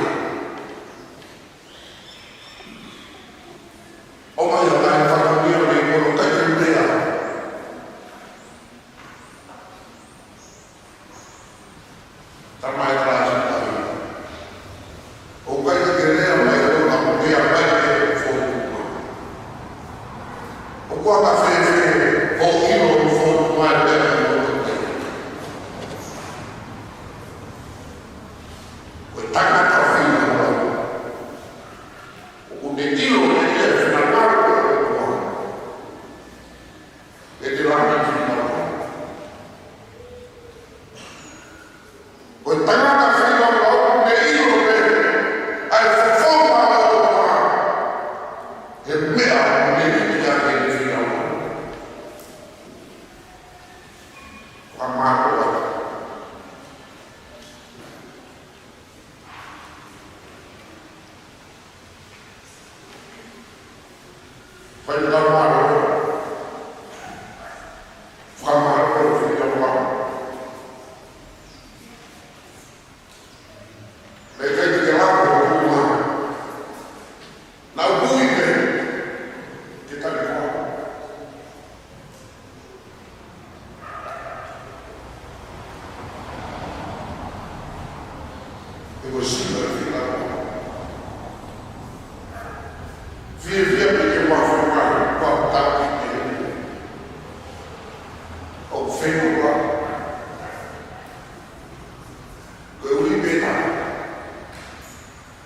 ʻOmai ha ngaahi fatongia ʻo e kolo, ʻikai ke u lea. Talamai ʻe Kalaisi, ʻoku ʻikai ke ke lea mai ʻo ka mo lea mai ke fotu mai. ʻOku ʻikai ke fēfē hoʻo ʻilo ʻoku fotu mai lea ke fotu mai. Ko e tangata feilaulau. ʻOku ne ʻilo ʻe ia e finangalo ʻo e ʻOtua. ʻE te langa ki he ʻOtua. Ko e tangata feilaulau ʻoku ne ʻilo pē ʻa e fofonga ʻo e ʻOtua. He meʻa ʻoku ne ʻilo ʻa e feilaulau. Fakamālō atu. Fakamālō. Fakamālō, fakamālō. Mei kai te ke lava ʻo hū mai. Naʻa ku ui pē ke tali koa. He ko e sino e fika. Fiefia pē ke ua fika, ua taki ke. ʻO fenua. Ko e ui pē ta.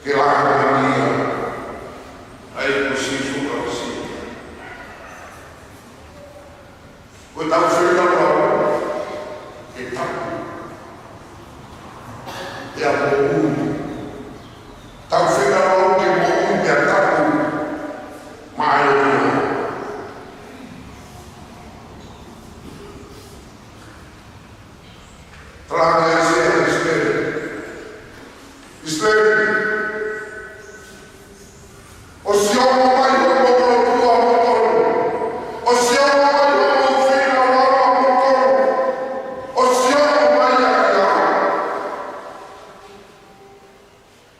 Ke laka mai ia. ʻAi ko Sīsū Kalaisi. Ko ʻetau feilaulau ke tapu. Pea moʻui. Tau feilaulau ke moʻui pea tapu. Maʻa e ʻOtua. Talaange ʻe ʻIsileli, ʻIsileli. ʻIsileli. ʻOsi ongo mai hoʻomou lotu ʻamoutolu. ʻOsi ongo mai hoʻomou feilaulau ʻamoutolu. ʻOsi ongo mai ʻa e ʻOtua.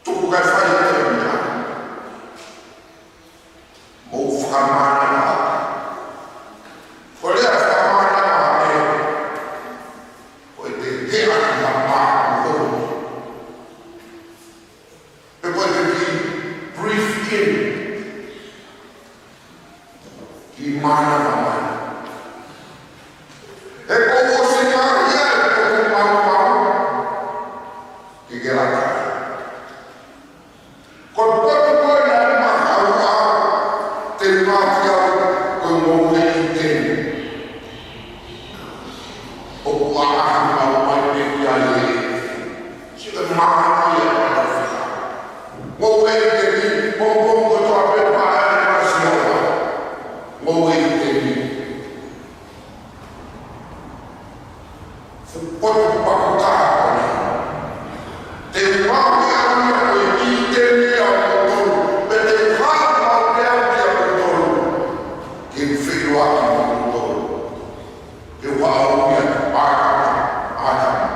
Tuku kae fai ʻa e meʻa. Mou fakamānava. Ko e lea fakamānava ē. Ko e te te aki ha mā uho. Pe ko e te ki breathe in. Ki mānava mai. He ko ʻosi ngaahi ʻa e potu maumau. Ke ke laka. Ko e potu ko ē naʻe mahaua, te u maʻu ki ai ko e moʻui ʻi ʻĪteni. ʻOku ʻaʻahi maʻu mai pē ia ʻe he ʻEiki. Sio ki he mānava ia ʻa e fika. Moʻui ʻi ʻĪteni, pongipongi kotoa pē pae ʻa e masi ʻofa. Moʻui ʻi ʻĪteni. Fuʻu potu paku taha ko eni. Te u maʻu ia ʻa e Ke ua o ia, ʻa e kama, ʻa e kama.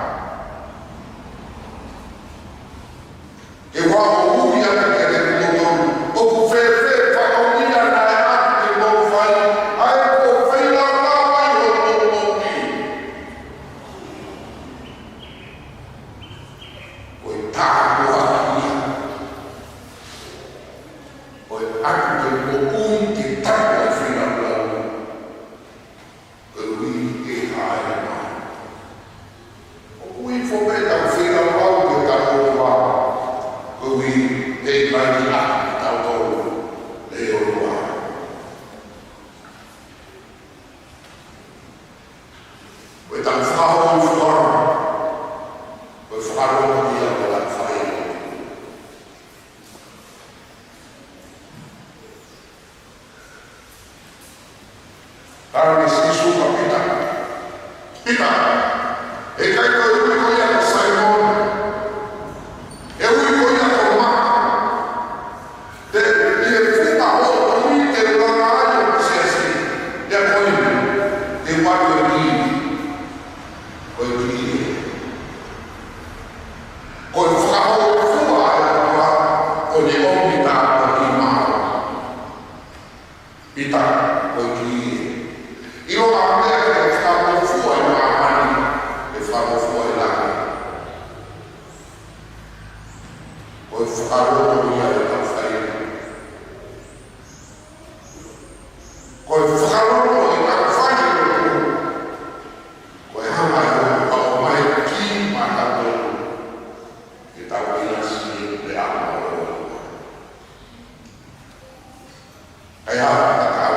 Ke ua o ia, ke te kumoto. ʻOku fēfē fakaʻulia naʻe ʻatu ke mou fai, ʻa e ko feilaulauʻi ʻo mou mou ni. Ko e tāpuaki ia. Ko e ʻatu ke moʻui ke tapu ʻa e feilaulauʻi. Koeʻuhi ke hae mai. ʻOku ʻi fo pē ʻetau feilaulauʻi ke tau ʻOtua. Koeʻuhi ke ʻi ai ke ʻatu ke tau tau le ʻOtua. Ko ʻetau fakahoifua. Ko e fakaloto ia ko ʻetau fai. Tala ʻe Sīsū kia Pita. Pita, ʻe ʻikai ko e ui ko ia ko Saimone. ʻE ui ko ia ko Maka. Te, ʻi he fuka hoʻo ui te u langa ai hoku siasi. ʻIo ko eni, te u ʻatu e kī. Ko e kī ē. Ko e fakahoifua ʻa e ʻOtua, ʻo ne ʻomi tāpuaki maʻau. Pita, ko e kī ē. ʻIlo ʻa e meʻa ke fakahoifua ʻi māmani, ke fakahoifua ʻi langi. Ko e fakaloto ia ʻetau fai. Ko e fakaloto ʻetau fai. Ko e hanga ʻe he ʻOtua ʻo ʻomai e kī maʻatautolu. Ke tau ʻinasi ʻi he puleʻanga ʻo e ʻOtua. Kae ʻatā ʻetau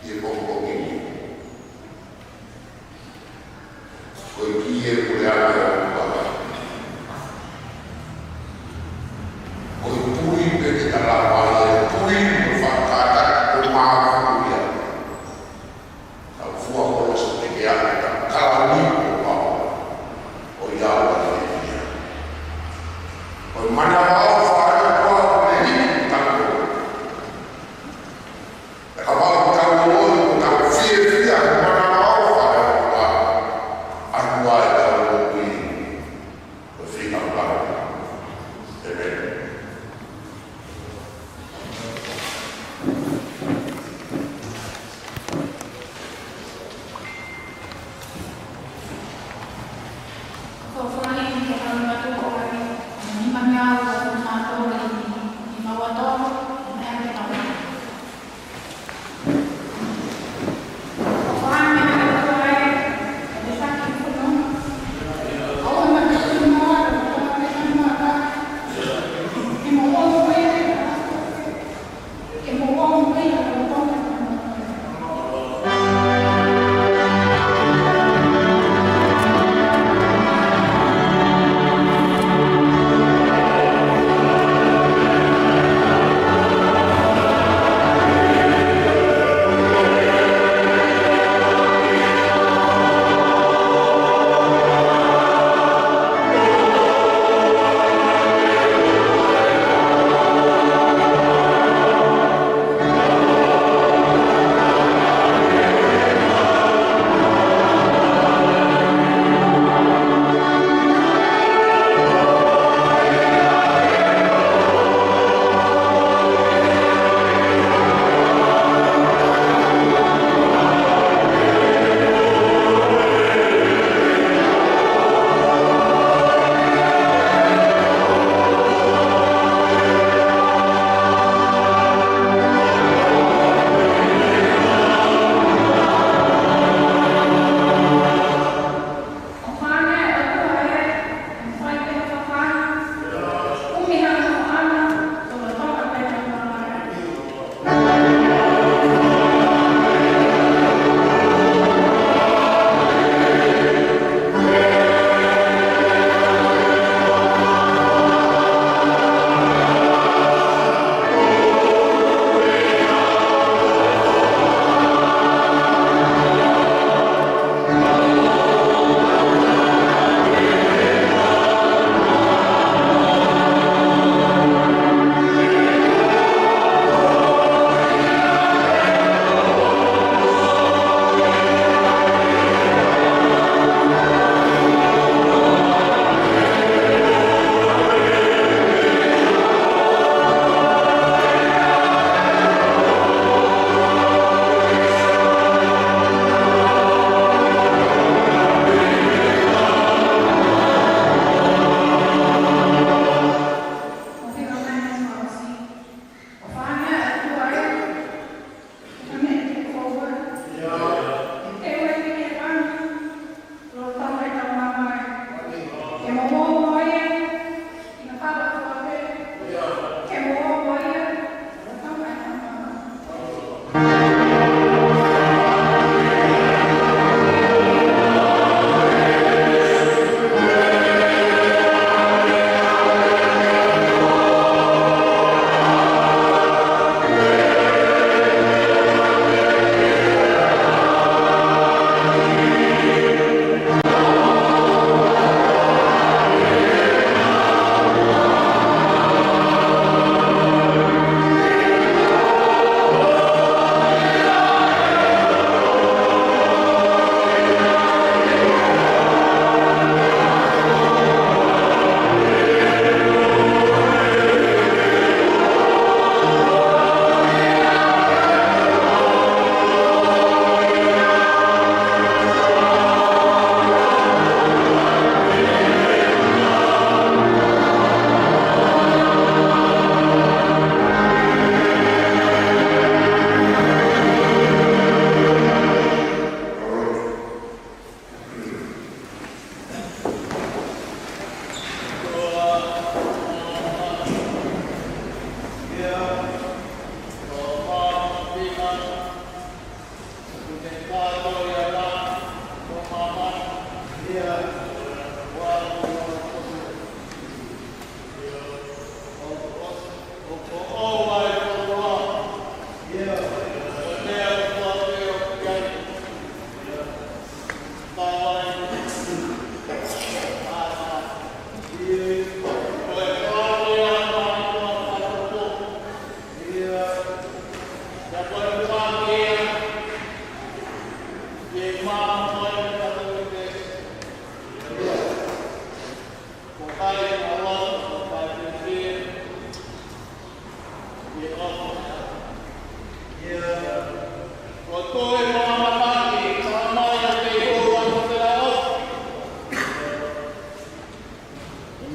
ʻi he pongipongi ni. Ko e kī ē puleʻanga ʻo e ʻOtua. Ko e puli pē ke ta lava ai, e puli mo e fakakātaki ko e mālohi ia. Tau fua kolosi pē ke ʻave, tau kalauni ko pau. ʻO ia ʻo e ia. Ko e manavaʻofa ʻa e ʻOtua ʻoku ne hiki kitautolu. Pea kapau ʻoku tau loi, ʻoku tau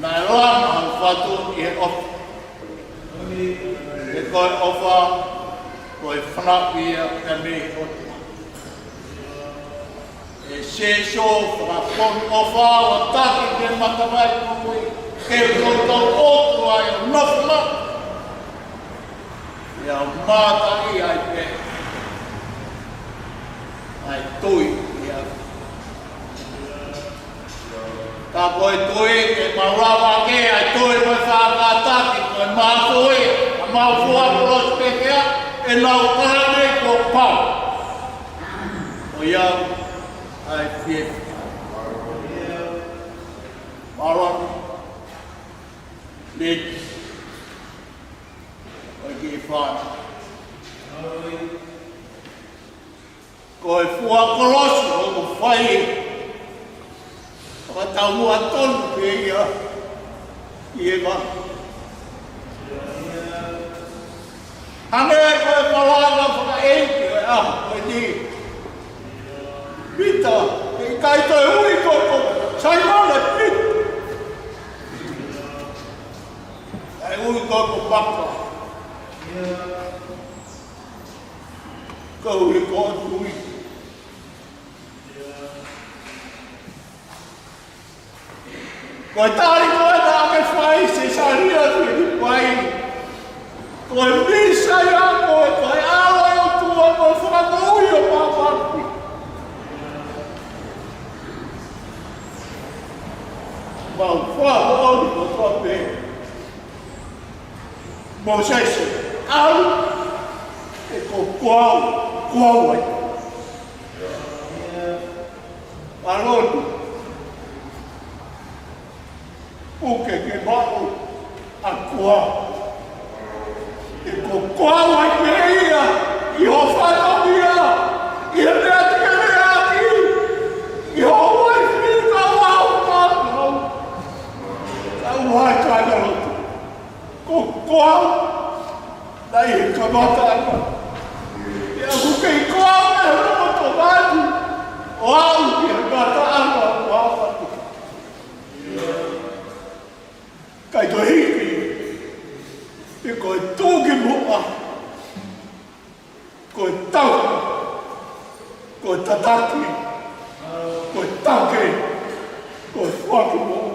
Naʻe langa ʻa Fatu ʻi he ʻofa. He ko e ʻofa, ko e fanaʻi ia pea mei he ʻOtua. ʻE Sēsū fakafonu ʻofa ʻo taki ki he matavai tui, ke koutou ʻoatu ai ʻo nofo maʻu. ʻIo, mātaʻi ai pē ʻa e tui ia. Ka ko e tui, ʻe malava ke ʻa e tui mo e fakakātaki, ko e mātuʻa, ʻa mau fua kolosi pē kia, ʻenau kāne ko pau. ʻOiauē, ʻa e fie. Mālō. Leti. ʻOi ki fana. Ko e fua kolosi ʻoku fai. Fakataumuʻa tonu pē ia ʻi he vā. Hangē ko e malanga fakaʻeiki ʻo e ʻaho ko eni. Pita, ʻe ʻikai toe ui koe ko Saimone Pita. ʻE ui koe ko Maka. Ko e ui ko Tui. Ko e tali ko ē naʻa ke fai ʻi Sēsalia Filipai. Ko e Mīsaia koe, ko e ʻAlo ʻo e ʻOtua, ko e Fakamoʻui ʻo māmani. Mau fakamoʻoni kotoa pē. Mōsese, ʻalu, he ko koau, koau ai. ʻAloni, puke ke maʻu ʻa koau. He ko koau ai pē ia, ʻi hoʻo fatongia, ʻi he meʻa te ke lea ʻaki, ʻi hoʻo uaifi, ka ʻoku ʻaʻau, ka ʻoku ʻaʻau. Ka ʻoku ʻikai ka lotu. Ko koau, naʻe ʻi he kamataʻanga. Pea ʻoku kei koau ʻi he loto vatu, ʻo aʻu ki he kamataʻanga ʻo e vatu. ʻIkai toe hiki, he ko e tuʻukimuʻa, ko e tau, ko e tataki, ko e take, ko e foaki moʻui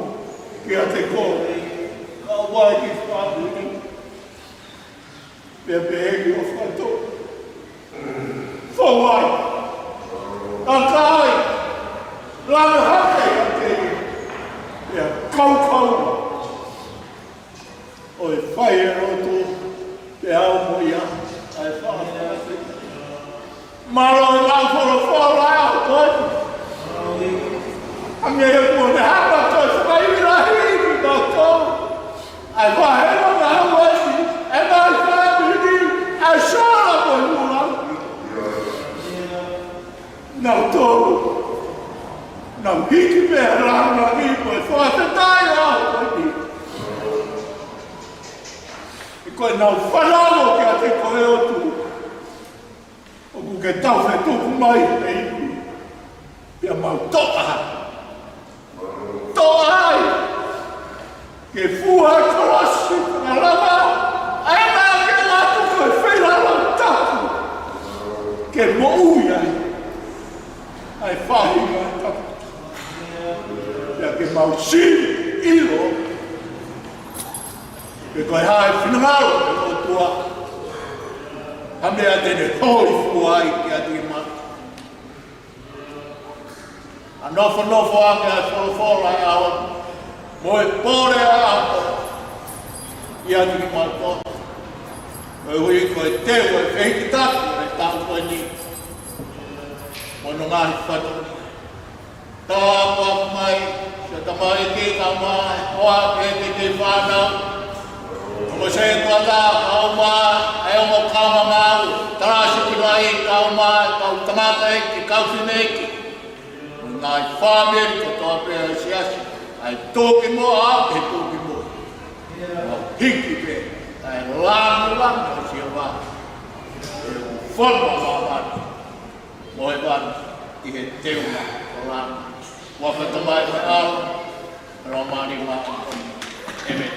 kiate koe, kae ʻumaʻā e kiʻi fāmili. Pea pehē ki hoʻo fatongia. Fou ai. Aka ai. Langa hake ʻiate ia. Pea kaukaua. ʻOi fai e lotu, pea ʻomai ʻa e fakamoʻui. Mālō e lau folofola ʻa e ʻOtua. ʻA e meʻa kuo ne hanga ʻo fakaʻilo lahi kiate kitautolu. ʻA e vahe ʻo e ngaahi uesi, ʻa e ngaahi fāmili, ʻa e sola mo e mula. Naʻa tau, naʻa hiki pē ʻa e langilangi mo e fakafetaʻi ʻa e ʻOtua. He ko ʻenau fanongo kiate koe ʻOtua. ʻOku ke tau fetuku mai he ipu. Pea mau toʻa. Toʻa ai. Ke fua e kolosi, ʻa e lava, ʻa e meʻa ke ʻatu ko e feilaulau tapu. Ke moʻui ai. ʻA e faʻahinga tapu. Pea ke mau sio ʻilo. Pe ko e hā e finangalo ʻo e ʻOtua. Ha meʻa te ne hōifua ai kiate kimautolu. ʻA e nofonofo ʻa e folofola ʻa e ʻaho. Mo e pole ʻa e ʻaho. ʻIate kimautolu. Koeʻuhi ko e teu ʻo e fehikitaki ʻo e taʻu ko eni. Ngaahi fatongia. Tāpuaki mai, siʻa tamaiki kae ʻumaʻā e hoa pehē ki he fānau. Mo e sētuata kae ʻumaʻā e ongo kaungāngāue, tala siʻi ki lai kae ʻumaʻā e kau tangataʻeiki, kau fineʻeiki. Mo e ngaahi fāmili kotoa pē ʻo e siasi, ʻa e tuʻukimuʻa, ʻa e tuʻukimuʻa. Mo hiki pē ʻa e lāngilangi ʻo Sihova. ʻE fonu ʻa māmani mo e vanu ʻi he teunga ʻo langi. Huafa ʻo e Tamai, mo e ʻAlo, mo e Laumālie Māʻoniʻoni. ʻĒmeni.